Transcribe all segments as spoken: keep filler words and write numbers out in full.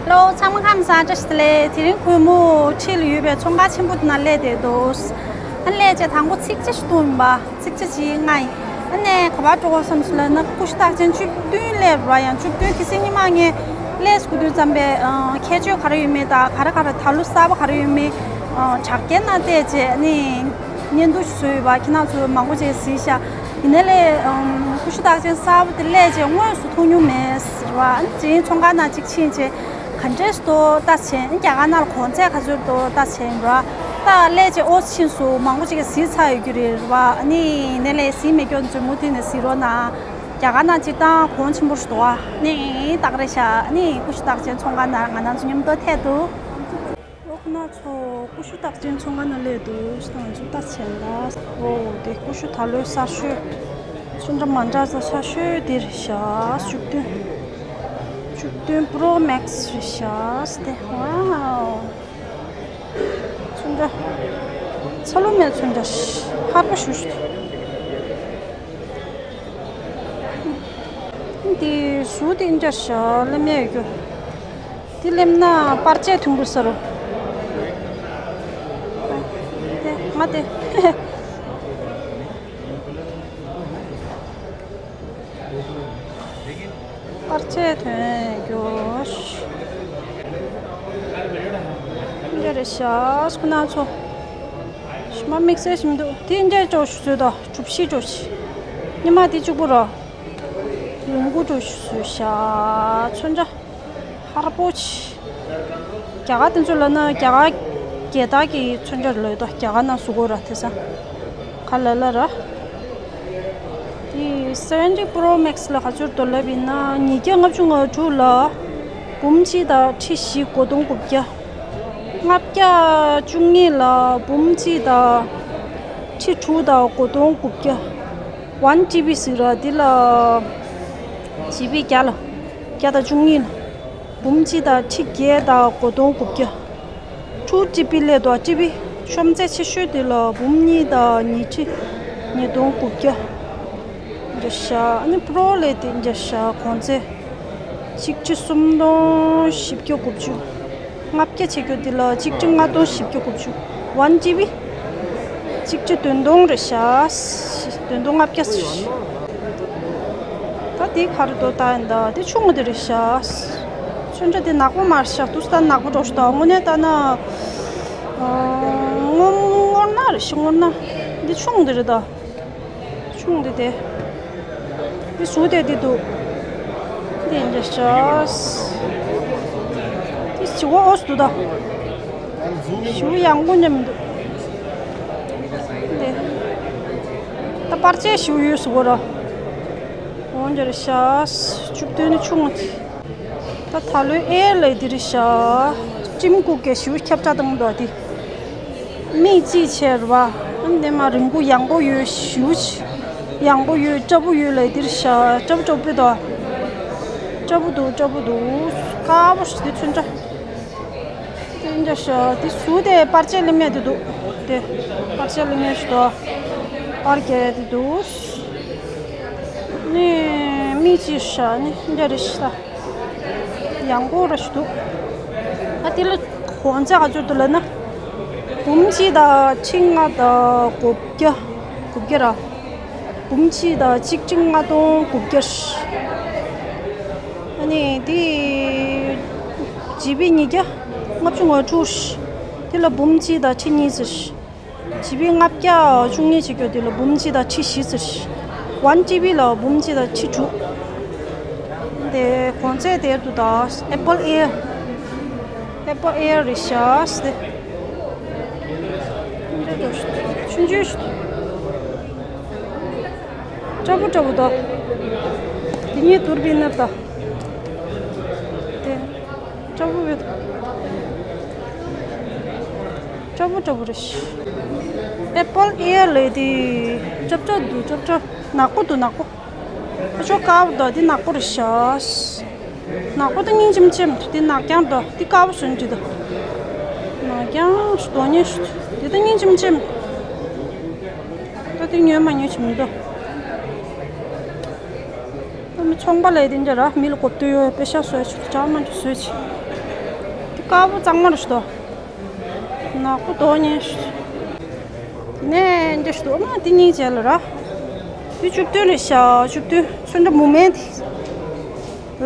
ལོ་ཚང་མ་ཁམས་བཟང་། བཀྲ་ཤིས་བདེ་ལེགས། དེ་རིང་གུས་མོ་འཁྲིས་ལ་ཡོད་པའི་ཚོང་ཁང་ཆེན་པོ་དེ་ན་སླེབས་བསྡད་འདུག་ཨ་ནི་སླེབས་བྱས་དང་པོ་ཚིག་ཇ་ཞིག་འཐུང་ཡིན་པ། ཚིག་ཇ་ཅིག་མངགས་ཡིན། ཨ་ནི་ག་པར་འགྲོ་དགོས་བསམ་སོང་ལབ་ན། ཀུ་ཤུ་རྟགས་ཅན་བཅུ་བདུན་སླེབས་ར། ཡང་བཅུ་བདུན་གི་སེ་ཉི་མ་ངས་སླེབས་དགོས་དུས་ཙམ་པས་ཁྱད་ཆོས་ག་རེ་ཡོད་མེད་དང་། ག་རེ་ག་རེ་ད་ལོ་གསར་པ་ག་རེ་ཡོད་མེད་དྲ་རྒྱའི་ནང་བལྟས་བྱས་ཨ་ནི་བརྙན་ཐུང་ཞིག་བཟོས་ཡོད་པ། ཁྱེད་རང་ཚོ་མང་པོ་ཅིག་གཟིགས་ཤག་ཡིན་ནའི་ལས་ཀུ་ཤུ་རྟགས་ཅན་གསར་པ་དེ་སླེབས་བྱས་དངོས་སུ་འཐུང་མྱོང་མེད་ཟེར་བ། ཨ་ནི་དེ་རིང་ཚོང་ཁང་ནང་ཅིག་ཕྱིན་བྱས་ག་འདྲས་འདུག་ལྟ་བྱས། ཨ་ནི་རྒྱ་གར་ནང་ལ་གོང་ཚད་ག་ཚོད་འདུག་ལྟ་བྱས་ཡིན་པ། ད་སླེབས་བྱས་ཨོ་ཕྱིན་སོང་། མང་པོ་ཅིག་གིས་གཟིགས་ཚར་ཡོད་རྒྱུ་རེད་བ། ཨ་ནི་ཡིན་ནའི་ལས་གཟིགས་མེད་མཁན་ཚོས་མུ་མཐུད་ནས་གཟིགས་རོགས་གནང་། རྒྱ་གར་ནང་སྤྱིར་བཏང་གོང་ཆེན་པོ་ཞིག་འདུག་བ། ཨ་ནི་སྟག་རེད་ཤག་ཨ་ནི་ཀུ་ཤུ་རྟགས་ཅན་ཚོང་ཁང་ནང་ང་རང་ཚོ་མཉམ་དུ་ཐད་འདུག་ཨོ་ཁོ་ན་ཚོ་ཀུ་ཤུ་རྟགས་ཅན་ཚོང་ཁང་ནང་སླེབས་འདུག་ང་ཚོ་ལྟ་བྱས་ལ། ཨོ་དེ་ཀུ་ཤུ་ད་ལོའི་གསར་ཤོས། ཚོན་ཁྲ་མ་འདྲ་ས་གསར་ཤོས་དེ་རེད་ཤག་བཅུ་བདུན། བཅུ་བདུན་པོ་རོ་མེག་སི་རེད་ཤག་དེ། ཝའོ། ཚོན་ཁྲ། ཚ་ལུ་མའི་ཚོན་ཁྲ། ཧར་པོ་ཞུ་ཞུ། འདི་ཞུ་དེ་འདྲ་ཤག་ལེམ་ཡ་ཡོད་རྒྱུ། དེ་ལེམ་ན་པར་ཆས་ཐུང་པོ་ཟེར་རོ། དེ་ང་དེ། པར་ཆས་ཐོན་རྒྱུ། འདི་རེད་ཤག་ཁོ་ན་ཚོ། ཞི་མ་དམིགས་བསལ་ཞིམ་འདུག་དེ་འདྲ་ཅོ་ཞུ་ཚོད་དང་གྲུ་བཞི་ཅོ་ཞིག་ཉི་མ་དེ་གཅིག་པུ་ར། ལུང་གུ་ཅོ་ཞུ་ཤག་ཚོན་ཁྲ། ཧར་པོ་ཆེ། རྒྱ་གར་དེ་ཚོ་ལབ་ན་རྒྱ་གར་རྒྱལ་དར་གྱི་ཚོན་ཁྲ་ལོས་དོ། རྒྱ་གར་ནང་བཟོ་གོ་ར་དེ་ས། ག་ལ་ལ་ར། དེ་སེ་བེན་ཊི་པོ་རོ་མེག་སི་ལ་ག་ཚོད་འདུག་ལབ་ཡིན་ན། ཉིས་བརྒྱ་ལྔ་བཅུ་ང་དྲུག་ལ་འབུམ་གཅིག་དང་ཁྲི་བཞི་དགུ་སྟོང་དགུ་བརྒྱ། ལྔ་བརྒྱ་བཅུ་གཉིས་ལ་འབུམ་གཅིག་དང་ཁྲི་དྲུག་དང་དགུ་སྟོང་དགུ་བརྒྱ། ཝན་ཊི་བི་ཟེར་ར། འདི་ལ་ཇི་བི་བརྒྱ་ལ། བརྒྱ་དང་བཅུ་གཉིས་ལ། འབུམ་གཅིག་དང་ཁྲི་བརྒྱད་དང་དགུ་སྟོང་དགུ་བརྒྱ། ཊུ་ཊི་བི་སླེབས་འདུག་ཊི་བི་ཤོང་ཚད་ཆེ་ཤོས་དེ་ལ་འབུམ་གཉིས་དང་ཉི་ཁྲི་ཉིས་སྟོང་དགུ་བརྒྱ། འདྲ་ཤག་ཨ་ནི་པོ་རོ་ལས་དེ་འདྲ་ཤག་གོང་ཚད་གཅིག་ཁྲི་སུམ་སྟོང་བཞི་བརྒྱ་དགུ་བཅུ། ལྔ་བརྒྱ་བྱེད་རྒྱུ་དེ་ལ་གཅིག་ཁྲི་ལྔ་སྟོང་བཞི་བརྒྱ་དགུ་བཅུ། ཝན་ཊི་བི་གཅིག་ཁྲི་བདུན་སྟོང་རེད་ཤག་བདུན་སྟོང་ལྔ་བརྒྱ་ཟེར། ད་དེ་ག་རེ་འདུག་ལྟ་ཡིན་ད། དེ་ཆུང་ངུ་དེ་རེད་ཤག་ཚོན་ཁྲ་དེ་ནག་པོ་མ་རེད་ཤག་དུས་ད་ནག་པོ་འགྲོ་ཤག་ད་དངོས་གནས་ལྟ་ན། ཨ། སྔོ་སྔོ་ནག་རེད་ཤག་སྔོ་ནག་འདི་ཆུང་ངུ་དེ་རེད་ད། ཆུང་དེ་དེ། དེ་ཟུར་དེ་དེ་འདུག་དེ་འདྲ་ཤག་དེ་ཞི་བ་ཨོ་སི་འདུག་ད། ཞི་བ་ཡང་པོ་མཉམ་འདུག་དེ། ད་པར་ཆས་ཞི་བ་ཡོད་ཟེར་གོ་ར། འོ་འདྲ་ཤག་བཅུ་བདུན་ནི་ཆུང་ངུ་དེ། ད་ད་ལོའི་ཨེ་ལ་དེ་རེད་ཤག་ཊིམ་ཀུག་གིས་ཞི་བ་ཁྱབ་བསྒྲགས་བཏང་འདུག་དེ། མིག་གཅིག་བྱས་ར་བ། ཨ་ནི་དེ་མ་རིང་པོ་ཡང་པོ་ཡོད། ཞུ་ཡང་པོ་ཡོད། སྐྲ་བོ་ཡོད་ལ་དེར་ཤ། སྐྲ་བོ་སྐྲ་བོ་དོ། སྐྲ་བོ་འདུག་སྐྲ་བོ་འདུག་དཀར་པོ་ཞིག་དེ་ཚོན་ཁྲ། དེ་འདྲ་ཤ་དེ་ཟུར་དེ་པར་ཆས་ལེན་མཁན་དེ་འདུག་དེ་པར་ཆས་ལེན་མཁན་ཞིག་འདུག་པར་རྒྱག་དེ་འདུག་ནི་མིག་གཅིག་ཤ་ནི་འདྲ་རེ་ཤ། ཡང་པོ་ར་ཞིག་འདུག་ད་དེ་ལ་གོང་ཚད་ག་ཚོད་འདུག་ལབ་ན། འབུམ་གཅིག་དང་ཁྲི་ལྔ་དང་དགུ་བརྒྱ། དགུ་བརྒྱ་ར། འབུམ་གཅིག་དང་ཆིག་ཁྲི་ལྔ་སྟོང་དགུ་བརྒྱ། ཨ་ནི་དེ་ཇི་བི་ཉིས་བརྒྱ་ལྔ་བཅུ་ང་དྲུག་དེ་ལ་འབུམ་གཅིག་དང་ཁྲི་གཉིས་ཟེར། ཇི་བི་ལྔ་བརྒྱ་བཅུ་གཉིས་བྱེད་རྒྱུ་དེ་ལ་འབུམ་གཅིག་དང་ཁྲི་བཞི་ཟེར། ཝན་ཊི་བི་ལ་འབུམ་གཅིག་དང་ཁྲི་དྲུག་དེ་གོང་ཚད་དེར་དུ་ད་ཨེ་པལ་ཨེར། ཨེ་པལ་ཨེར་རེད་ཤག་སྟེ། ཆུང་ཆུང་ཞིག་སྐྲ་བོ་སྐྲ་བོ་ད། དེ་གཉིས་དུར་བི་ནར་ད། དེ། སྐྲ་བོ་བེད། སྐྲ་བོ་སྐྲ་བོ་རེད། ཨེ་པལ་ཨེར་ལས་དེ། སྐྲ་སྐྲ་འདུག་སྐྲ་སྐྲ། ནག་པོ་འདུག་ནག་པོ། ཨ་ཅོ་དཀར་པོ་འདུག་དེ་ནག་པོ་རེད་ཤག་ནག་པོ་དེ་སྙིང་རྗེ་མོ་ཅན་མོ་འདུག་དེ་ནག་རྐྱང་འདུག་དེ་དཀར་པོ་བཟོས་ནས་འདུག་ནག་རྐྱང་ཞིག་འདུག་ཉེ་ཞིག་འདུག་དེ་ད་སྙིང་རྗེ་མོ་ཅན་མོ། ད་དེ་ཉོས་མ་ཉོས་ཅིག་མི་འདུག་ད་མི་ཚོང་པ་ལས་དེ་འདྲ་ར་མི་ལ་གོ་བསྡུར་ཡོད། པེ་ཤ་བཟོས་ཆུ་ཅག་མ་འདྲ་བཟོས་ཆི། དཀར་པོ་གཙང་མ་རེད་ཤག་ནག་པོ་དོ་ཉན་ཤག་དེ་ནས་འདི་ཤག་ཨ་མ་དེ་གཉིས་བྱས་ལ་ར། དེ་བཅུ་བདུན་རེད་ཤག་བཅུ་བདུན། ཚོན་ཁྲ་མུ་མེད་དེ།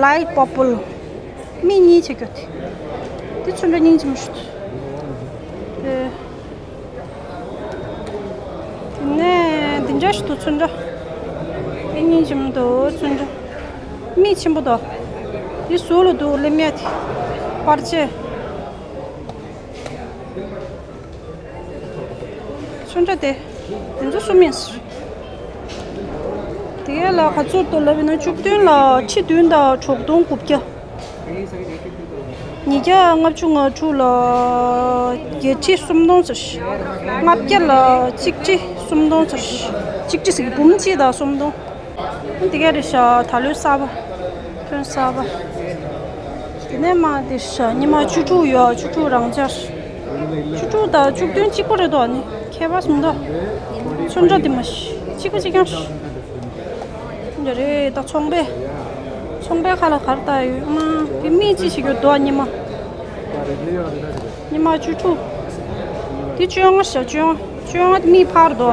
Light purple. མིག་གཉིས་བྱེད་རྒྱུ་དེ། དེ་ཚོན་ཁྲ་སྙིང་རྗེ་མོ་ཤག་དེ། དེ་ནས་འདི་འདྲ་ཞིག་འདུག་ཚོན་ཁྲ། དེ་སྙིང་རྗེ་མོ་འདུག་ཚོན་ཁྲ། མིག་ཆེན་པོ་འདུག་དེ་ཟུར་ལ་འདུག་ལེབ་མ་དེ། པར་ཆས། ཚོན་ཁྲ་དེ། དེ་ཚོ་གསུམ་ཡིན་ཟེར། དེ་ག་ལ་ག་ཚོད་འདུག་ལབ་ཡིན་ན་བཅུ་བདུན་ལ་ཁྲི་བདུན་དང་དྲུག་སྟོང་དགུ་བརྒྱ། ཉིས་བརྒྱ་ལྔ་བཅུ་ང་དྲུག་ལ་བརྒྱད་ཁྲི་སུམ་སྟོང་ཟེར། ལྔ་བརྒྱ་ལ་གཅིག་ཁྲི་སུམ་སྟོང་ཟེར། གཅིག་ཁྲི་ཟེར་གི་འབུམ་གཅིག་དང་སུམ་སྟོང་། འདི་ག་རེད་ཤག་ད་ལོའི་གསར་པ། ཐོན་གསར་པ། དེ་ནས་མ་དེ་ཤག་ཉི་མ་བཅུ་དྲུག་ཡོད། བཅུ་དྲུག་རང་འཇགས། བཅུ་དྲུག་དང་བཅུ་བདུན་གཅིག་པ་རེད་དོ། ཨ་ནི་ཁྱད་པར་སུམ་མདོ། ཚོན་ཁྲ་དེ་མ་གཅིག་པ་གཅིག་རྐྱང་ཤག་འདི་རེད་ད་ཚོང་པས། ཚོང་པའི་ཁ་ལ་ག་རེ་བཏགས་ཡོད་ཨ་མ། དེ་མིག་ཅི་ཞིག་ཡོད་དོ་ཉི་མ། ཉི་མ་བཅུ་དྲུག་དེ་བཅོ་ལྔ་ཤག་བཅོ་ལྔ། བཅོ་ལྔ་དེ་མིག་ཕར་དོ།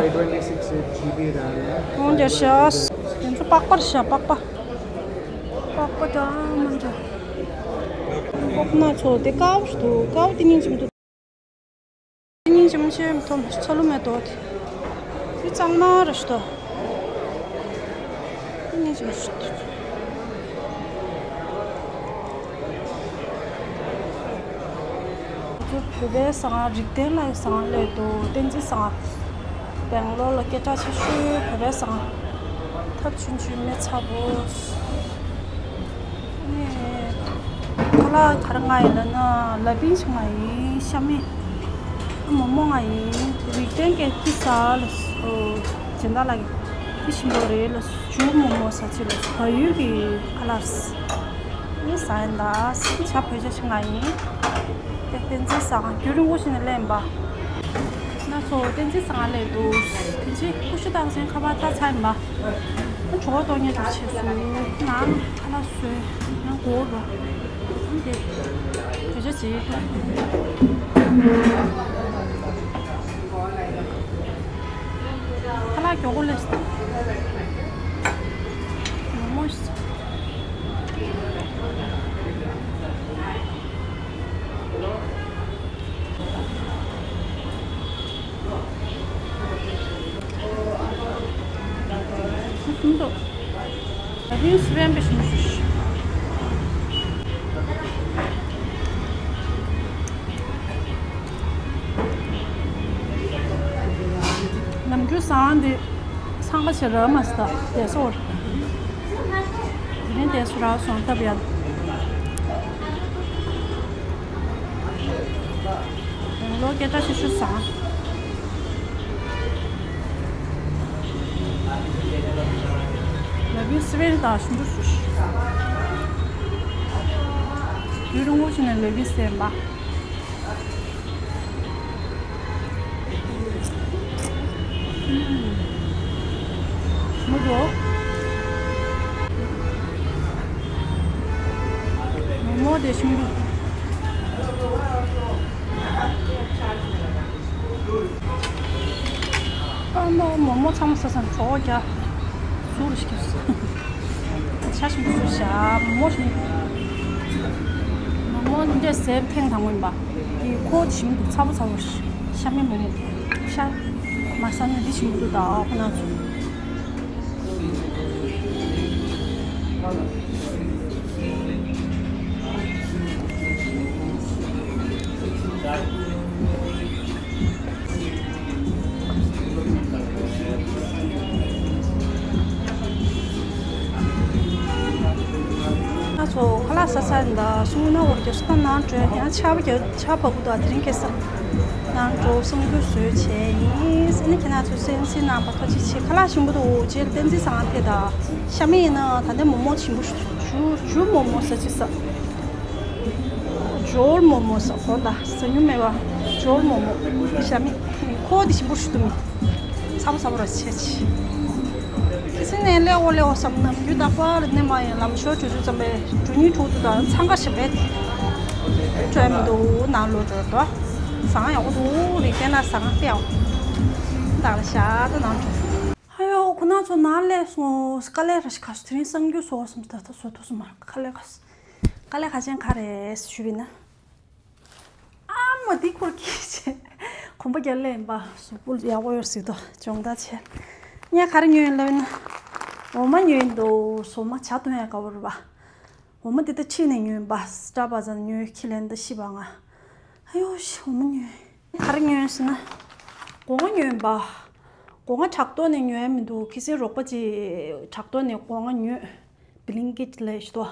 འོང་རྒྱ་ཤག་དེ་ཚོ་པགས་པ་རེད་ཤག་པགས་པ། པགས་པ་འདྲ་མི་འདྲ། པགས་སྣ་ཚོགས་དེ་དཀར་པོ་ཞིག་འདུག་དཀར་པོ་དེ་སྙིང་རྗེ་མི་འདུག་སྙིང་རྗེ་མོ་ཆེ་མཐོང་ཚ་ལུ་མེད་དོ། དེ་གཙང་མ་རེད་ཤག་སྙིང་རྗེ་མོ་ཞིག་འདུག་ཚོ་བོད་པའི་ཟ་ཁང་རིག་ལྡན་ལགས་ཀྱི་ཟ་ཁང་སླེབས་འདུག་བསྟན་འཛིན་ཟ་ཁང་། སྦེང་ལོར་ལ་སྐད་གྲགས་ཆེ་ཤོས་བོད་པའི་ཟ་ཁང་། ཐབ་ཆུང་ཆུང་མེ་ཚ་པོ། ཨ་ནི། ཁ་ལག་ག་རེ་མངགས་ཡིན་ལབ་ན་ལ་པིན་ཞིག་མངགས་ཡིན། ཤ་མེད། མོག་མོག་མངགས་ཡིན། རིག་ལྡན་གྱིས་ཏི་ས་ལ་སོ། སྦྱིན་བདག་ལགས་ཀྱིས་ཏི་ཞིམ་པོ་རེད་ལ་སོ། ཇུ་མོག་མོག་ཟ་ཆེད་ལ་སོ། བལ་ཡུལ་གྱི་ཁ་ལག་རེད། ཨ་ནི་ཟ་ཡིན་ད། ཇ་བོད་ཇ་ཞིག་མངགས་ཡིན། དེ་བསྟན་འཛིན་ཟ་ཁང་རྒྱུན་རིང་པོ་ཞིག་ནས་སླེབས་པ། ང་ཚོ་བསྟན་འཛིན་ཟ་ཁང་སླེབས་འདུག་དེ་རྗེས་ཀུ་ཤུ་བཏང་སེང་ཁ་པར་ལྟ་ཚར་ཡིན་པ། ཨ་གྲོད་ཁོག་ལྟོགས་ཉེན་འདུག་ཆེ་སོང་། ནང་ཁ་ལག་བཟོས་ཡང་སྒོར་རོ། ཨ་དེ་བོད་ཇ་བྱེད་འདུག་ཁ་ལག་མགྱོགས་པོ་སླེབས་སོང་། མོག་མོག་ཞིག་ཁུ་སིམ་འདུག་ད་རིང་སི་པན་པའི་ཞིམ་ཞུ་ཞུ། ནམ་རྒྱུན་ཟ་ཁང་འདི་འཚང་ཁ་བྱེད་ར་མ་སི་ད་བསྡད་སོ། དེ་རིང་བསྡད་སོ་རག་སོང་སྟབས་ཡག་ལོ་སྐད་གྲགས་ཆེ་ཤོས་ཟ་ཁང་། ལ་བིན་སི་པན་དང་ཞིམ་པོ་ཞུ་ཞུ། རྒྱུན་རིང་པོ་ཞིག་ནས་ལ་བིན་སི་ཡིན་པ། མོ་རོ། མོ་མོ་དེ་ཞིམ་པོ། ཨ་མོ་མོ་མོ་ཚང་མ་ཟ་ཚང་གྲོགས་རྒྱ། ཟུར་ཞིག་ཤ་ཞིམ་པོ་ཟུར་ཤ་མོ་མོ་ཞིམ། མོ་མོ་འདི་འདྲ་ཟས་ཐེངས་དང་པོ་ཡིན་པ། འདི་ཁོ་ཞིམ་འདུག་ཚ་པོ་ཚ་པོ་ཤ་མེད་མོ་མོ། ཤ་མ་ཟ་ན་འདི་ཞིམ་འདུག་ད་ཨ་ཁོ་ན་ཚོ། ང་ཚོ་ཁ་ལག་ཟ་ཚར་ཡིན་ད། སོང་ན་འོར་རྒྱ་སུ་ད་ནང་འགྲོ་ཡང་ཆར་པ་རྒྱག་ཆར་བབས་ཀྱི་འདུག་དེ་རིང་ཁ་སང་ནང་འགྲོ་གསང་སྒྱུར་བཟོས་བྱས་ཡིན། ཨ་ནི་ཁྱེད་རང་ཚོ་གསན་གཟིགས་གནང་བ་ཐུགས་རྗེ་ཆེ། ཁ་ལག་ཞིམ་པོ་འདུག་རྗེས་ལ་བསྟན་འཛིན་ཟ་ཁང་ཕེབས་དང་། ཤ་མེད་ཡིན་ན་ད་ལྟ་མོག་མོག་ཞིམ་པོ་ཞུ་ཞུ་མོག་མོག་ཟ་ཅི་ཟ། སྦྱོར་མོག་མོག་ཟ་གོ་ད་ཟ་མྱོང་མེད་པ། སྦྱོར་མོག་མོག་ཤ་མེད་ཁོ་དེ་ཞིམ་པོ་ཞུ་འདུག་མི། ཚ་པོ་ཚ་པོ་ར་ཆེ་ཆེ། ཁྱི་སེང་ནས་ལེའོ་ལེའོ་བསམ་ནམ་རྒྱུན་ད་པར་ནས་མ་ཡིན་ལམ་ཞོར་འགྲོ་རྒྱུ་ཙམ་པས་འགྲོ་སྙིང་བྲོ་འདུག་ད་འཚང་ཁ་ཞེ་པས། བྲོས་མི་འདུག་ནང་ལོག་འགྲོ་དོ། ཟངས་ཡག་པོ་འདུག་རེད་དེ་ན་ཟངས་ཏེའོ། བདག་ལ་ཤ་ད་ནང་འགྲོ། ཧ་ཡོ་ཁོ་ན་ཚོ་ནང་ལས་སོང་། དཀའ་ལས་ར་ཞིག་ཁ་སོ། དེ་རིང་སང་རྒྱུ་སོ་སོམ་ད་ད་སོ་ཐུག་སོ་མ་དཀའ་ལས་ཁ་སོ། དཀའ་ལས་ཁ་ཅན་ག་རེ་ཞུ་བི་ན། ཨ་མ་དེ་ཁུར་ཁྱི་ཆེ། གོམ་པ་རྒྱབ་ལེ་ཡིན་པ། གཟུགས་པོ་ཡག་པོ་ཡོད་སྲིད་དོ་སྦྱོང་བརྡར་ཆེ། ངས་ག་རེ་ཉོས་ཡིན་ལབ་ན། འོ་མ་ཉོས་ཡིན་འདུག་སོ་མ་ཇ་འཐུང་ཡག་དགའ་བོ་རེད་པ། འོ་མ་འདི་ལྟ་ཁྲིད་ནས་ཉོས་པ། སི་ཊར་བ་ཛར་ཉོས་ཁྱི་ལེན་ད་ཤི་བ་ང་། ཨ་ཡོ་ཤི་འོ་མ་ཉོས། ག་རེ་ཉོས་ཟེར་ན། སྒོ་ང་ཉོས་པ། སྒོ་ང་དྲག་ཏོ་ནས་ཉོས་མི་འདུག་ཁི་སེ་རོགས་པ་ཅིག་དྲག་ཏོ་ནས་སྒོ་ང་ཉོས། བི་ལིང་ཀེཊ་ལས་ཤི་དོ།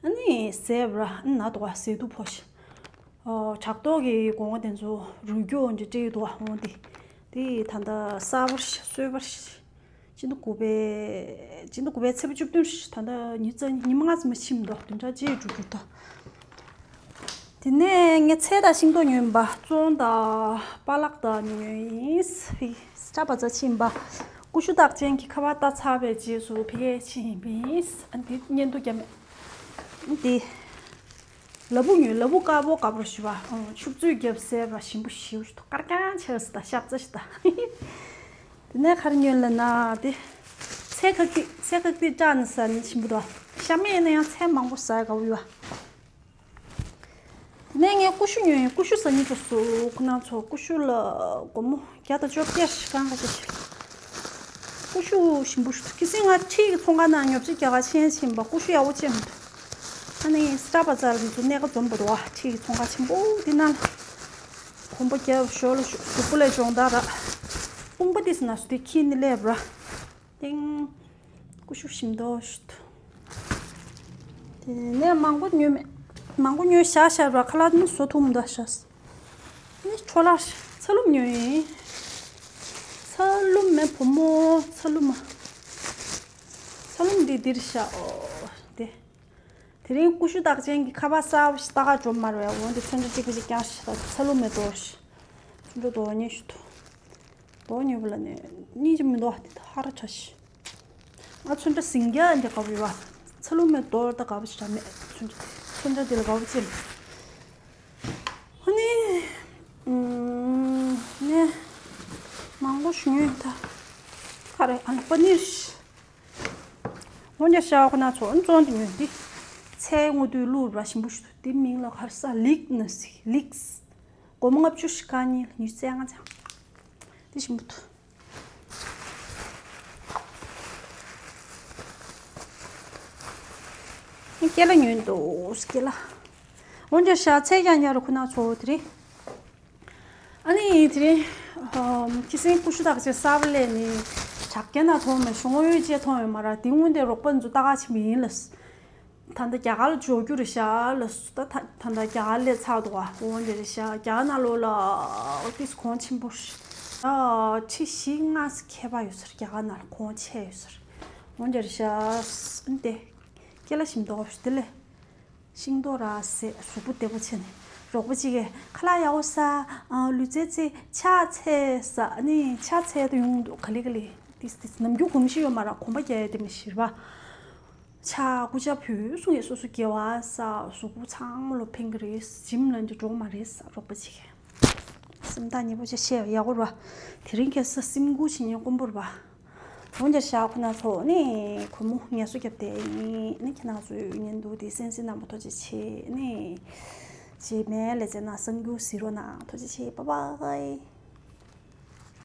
ཨ་ནི་ཟས་བ་ར་ཨ་ནི་ན་དོ་བ་ཟས་དུ་ཕོ་ཤི། དྲག་ཏོ་གི་སྒོ་ང་དེ་ཚོ་རུལ་རྒྱུ་འོང་ཅི་སྤྲད་དོ་འོང་དེ། དེ་ད་ལྟ་གསར་པར་ཤི་གསོལ་བར་ཤི། སྤྱི་ཟླ་དགུ་པའི། སྤྱི་ཟླ་དགུ་པའི་ཚེས་པ་བཅུ་བདུན་ད་ལྟ་ཉི་ཚེ་ཉི་མ་ལྔ་ཙམ་ཕྱིན་མི་འདུག་བདུན་ཕྲག་གཅིག་འགྲོ་རྒྱུ་འདུག་དེ་ནས་ངས་ཚལ་དང་ཤིང་ཏོག་ཉོས་པ། བཙོང་དང་པ་ལག་དང་ཉོས་ཡིན། ཕི་སི་ཊར་བ་ཛར་ཕྱིན་པ། ཀུ་ཤུ་རྟགས་ཅན་གྱི་ཁ་པར་བཏགས་ཚར་བའི་རྗེས་སུ་ཕི་གས་ཕྱིན་པ་ཡིན། ཨ་འདི་བརྙན་ཐུང་རྒྱབ་མེད། འདི། ལ་ཕུག་ཉོས། ལ་ཕུག་དཀར་པོ་དཀར་པོར་ཞུ་བ། ཆུ་བཙོས་རྒྱབ་ཟས་པ་ཞིམ་པོ་ཞིའུ་ཞུ་དོ། དཀར་རྐྱང་ཆགས་སི་ད་ཤག་ཙ་ཞིག་ད། དེ་ནས་ག་རེ་ཉོས་ལབ་ན་དེ། ཚལ་ཁག་ཏིག་ཚལ་ཁག་ཏིག་བཀྲ་ནས་ཟ་ནས་ཞིམ་པོ་འདུག་ཤ་མེད་ན་ཡང་ཚལ་མང་པོ་ཟ་དགའ་བོ་ཡོད། དེ་ནས་ངས་ཀུ་ཤུ་ཉོས་ཡིན། ཀུ་ཤུ་ཟ་སྙིང་འདོད་སོང་ཁོ་ན་ཚོ། ཀུ་ཤུ་ལ་སྒོར་མོ་བརྒྱ་དང་བཅོ་བརྒྱད་ཞིག་གང་ག་ཅི་ཞིག་ཀུ་ཤུ་ཞིམ་པོ་ཞིག་འདུག་ཁི་སེ་ང་ཁྲིད་ཀྱི་ཚོང་ཁང་ནང་ཉོ་ཆ་རྒྱག་ག་ཕྱིན་ཕྱིན་པ་ཀུ་ཤུ་ཡག་པོ་ཅིག་མི་འདུག་ཨ་ནི་སི་ཊར་བ་ཛར་དེ་ཚོ་གནས་ཀ་འཛོམས་པ་འདུག་ཁྲིད་ཀྱི་ཚོང་ཁང་ཆེན་པོ་འདི་ནང་ལ། གོམ་པ་རྒྱབ་ཞོར་ལ་གཟུགས་པོ་ལ་སྦྱོང་བརྡར་རག་དཔུང་པ་དེ་ཟེར་ན་སུ་དེ་ཁྱི་ནི་སླེབས་ར། ཏིང་། ཀུ་ཤུ་ཞིམ་མདོག་ཞིག་འདུག་དེ་ནས་མང་པོ་ཉོས་མེད། མང་པོ་ཉོས་བཞག་བཞག་ར་ཁ་ལག་ནི་བཟོ་ཐུབ་མི་འདུག་ཤག་ཨ་ནི་ཁྲོ་ལག་ཚ་ལུམ་ཉོས་ཡིན། ཚ་ལུམ་མེད་བུ་མོ་ཚ་ལུམ་མ། ཚ་ལུམ་འདི་འདིར་བཞག་ཨོ། དེ། དེ་རིང་ཀུ་ཤུ་རྟགས་ཅན་གྱི་ཁ་པར་གསར་པ་ཞིག་ལྟ་ག་འགྲོ་མ་རེད། འོན་ཏེ་ཚོན་ཁྲ་གཅིག་པ་ཅིག་ཀྱང་ཞིག་ལ་ཚ་ལུམ་མེད་དོ་ཞིག་ཚོན་ཁྲ་དོ་ཉེ་ཞིག་ཏུ། དོ་ཉེ་བུ་ལ་ནི་གཉིས་ཅི་མི་འདུག་དེ་ཧ་ར་ཁྲ་ཞིག་ང་ཚོན་ཁྲ་ཟིང་རྒྱ་འདི་ག་བུ་ཡོད་བ། ཚ་ལུ་མེ་དོར་ད་ག་བུ་ཞིག་ར་མེད། ཚོན་ཁྲ་ཚོན་ཁྲ་འདི་ལ་ག་བུ་ཅི་མེད། ཧ་ནི། ཨུམ། ནས། མང་པོ་ཞུ་ཉོས་ད། ག་རེ་ཨ་ནི་པ་ནིར་ཞིག་འོན་ཀྱང་ཤ་ཁོ་ན་ཚོ་ཨ་ནི་བཙོང་དུ་ཉོས་འདི། ཚལ་དངོས་དུ་བླུགས་ར་ཞིམ་པོ་ཞིག་འདུག་འདི་མིང་ལ་ག་རེ་ས་ལིག་ན་ཟིག་ལིགས། སྒོར་མོ་ལྔ་བཅུ་ཞིག་ཀ་གཉིས་ལ་ཉི་ཤུ་རྩ་ལྔ་ཙམ། འདི་ཞིམ་པོ་འདུག་སྐེ་ལ་ཉོས་འདུག་སྐེ་ལ། འོན་ཀྱང་ཤ་ཚལ་ཀྱང་ཉར་རུ་ཁོ་ན་ཚོ་དེ་རིང་། ཨ་ནི་དེ་རིང་། ཁྱི་སེང་ཀུ་ཤུ་དག་ཅེས་གསར་པ་ལས་ནི། དྲག་རྒྱ་ན་མཐོང་མེད་ཤོང་འོས་ཅེས་མཐོང་ཡོད་མ་ར་དེ་སྔོན་དེ་རོགས་པ་ཚོ་ལྟ་ག་ཕྱིན་པ་ཡིན་ལ། ད་ལྟ་རྒྱ་གར་ལ་འབྱོར་རྒྱུ་རེད་ཤག་ལ་སུ་ད་ད་ད་ལྟ་རྒྱ་གར་སླེབས་ཚར་འདུག་ག་འོ་འདི་རེད་ཤག་རྒྱ་གར་ནང་ལོགས་ལ་ཨོ་ཕིས་གོང་ཆེན་པོ་ཞིག་ཨ་ཁྲི་བཞི་ལྔ་ཙམ་ཁྱད་པར་ཡོད་ས་རེད། རྒྱ་གར་ནང་ལ་གོང་ཆེ་ཡོད་ས་རེད། འོ་འདི་རེད་ཤག་འདི་སྐེ་ལ་ཞིམ་མདོག་ཞིག་འདི་ལས་ཤིང་ཏོག་ར་ཟས་གཟུགས་པོ་བདེ་པོ་བྱས་ནས་རོགས་པ་གཅིག་གིས་ཁ་ལག་ཡག་པོ་ཟ། ཨ་ལུས་རྩལ་རྩེ། ཕྱག་འཚལ་ཟ། ཨ་ནི་ཕྱག་འཚལ་དུ་ཡོང་འདུག་ག་ལེ་ག་ལེ་ཏིས་ཏིས་ནམ་རྒྱུན་གོམས་གཤིས་ཡོད་མ་ར་གོམ་པ་རྒྱག་ཡ་དེ་མི་ཤེས་རེད་པ། ཆ་སྐུ་ཆ་བུད་སོང་ཡས་སོ་སོ་དགེ་བ་བསགས། གཟུགས་པོ་ཚང་མ་ལོ་ཕན་གི་རེད། ཇིམ་ལ་འདི་འགྲོ་མ་རེད་ས་རོགས་པ་ཅིག་སེམས་ཐག་ཉེ་པོ་ཅིག་བཤད་ཡག་པོ་ར། དེ་རིང་ཁ་སང་སེམས་ཁུར་བྱེད་མཁན་དཀོན་པོ་རེད་པ། འོན་ཀྱང་ཤ་ཁོ་ན་ཚོ་ནི་གུས་མོ་ངལ་གསོ་རྒྱབ་བསྡད་ཡིན། ནི་ཁྱེད་རང་ཚོའི་བརྙན་ཐུང་དེ་གསན་གཟིགས་གནང་བ་ཐུགས་རྗེ་ཆེ། ནི་རྗེས་མའི་ལེ་ཚན་ནང་གསར་འགྱུར་གཟིགས་རོགས་གནང་། ཐུགས་རྗེ་ཆེ། བྷའི་བྷའི།